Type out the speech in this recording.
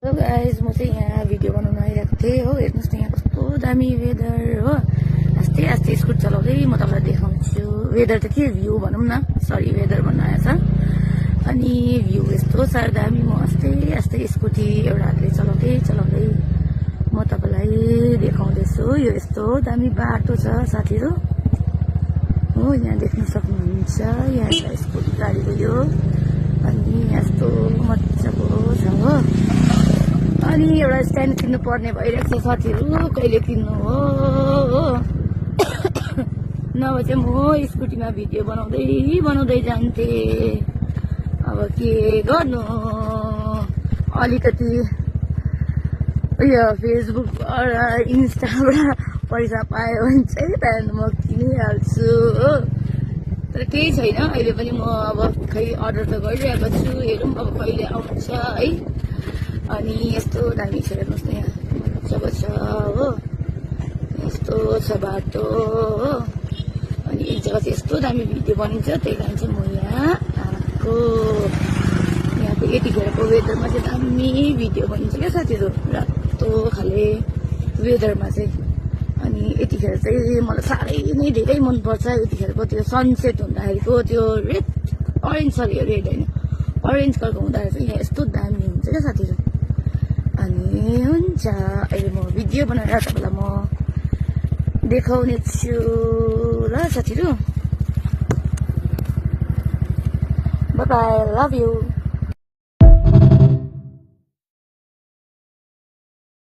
Hello guys, म चाहिँ यहाँ भिडियो बनाउन आइरहेको थिएँ हो। हेर्नुहोस् न यहाँ कस्तो दामी वेदर हो। आस्ते आस्ते स्कुटी चलाउँदै म तपाईँलाई देखाउँछु। वेदर त के भ्यू भनौँ न, सरी वेदर भन्नु आएछ। अनि भ्यू यस्तो साह्रो दामी। म आस्ते आस्ते स्कुटी एउटा हातले चलाउँदै म तपाईँलाई देखाउँदैछु। यो यस्तो दामी बाटो छ साथीहरू हो। यहाँ देख्न सक्नुहुन्छ, यहाँ छ स्कुटी गाडीको यो। अनि यस्तो मजाको छ हो। अनि एउटा स्ट्यान्ड किन्नु पर्ने भइरहेको छ साथीहरू, कहिले किन्नु हो नभए चाहिँ म स्कुटीमा भिडियो बनाउँदै जान्थे। अब के गर्नु, अलिकति उयो फेसबुकबाट इन्स्टाबाट पैसा पायो भने चाहिँ त्यहाँदेखि म किनिहाल्छु हो। तर केही छैन अहिले पनि। म अब खै अर्डर त गरिरहेको छु, हेरौँ अब कहिले आउँछ है। अनि यस्तो दामी छ, हेर्नुहोस् न यहाँ मजाको छ हो। यस्तो छ बाटो हो। अनि एक जग्गा चाहिँ यस्तो दामी भिडियो बनिन्छ, त्यही कारण चाहिँ म यहाँ आएको। यहाँको यतिखेरको वेदरमा चाहिँ दामी भिडियो बनिन्छ क्या साथीहरू, रातो खाले वेदरमा चाहिँ। अनि यतिखेर चाहिँ मलाई साह्रै नै धेरै मनपर्छ। यतिखेरको त्यो सनसेट हुँदाखेरिको त्यो रेड अरेन्ज, सरी रेड होइन अरेन्ज कलरको हुँदाखेरि चाहिँ यहाँ यस्तो दामी हुन्छ क्या साथीहरू। अनि हुन्छ, अहिले म भिडियो बनाएर तपाईँलाई म देखाउने छु ल साथीहरू। By by, love you.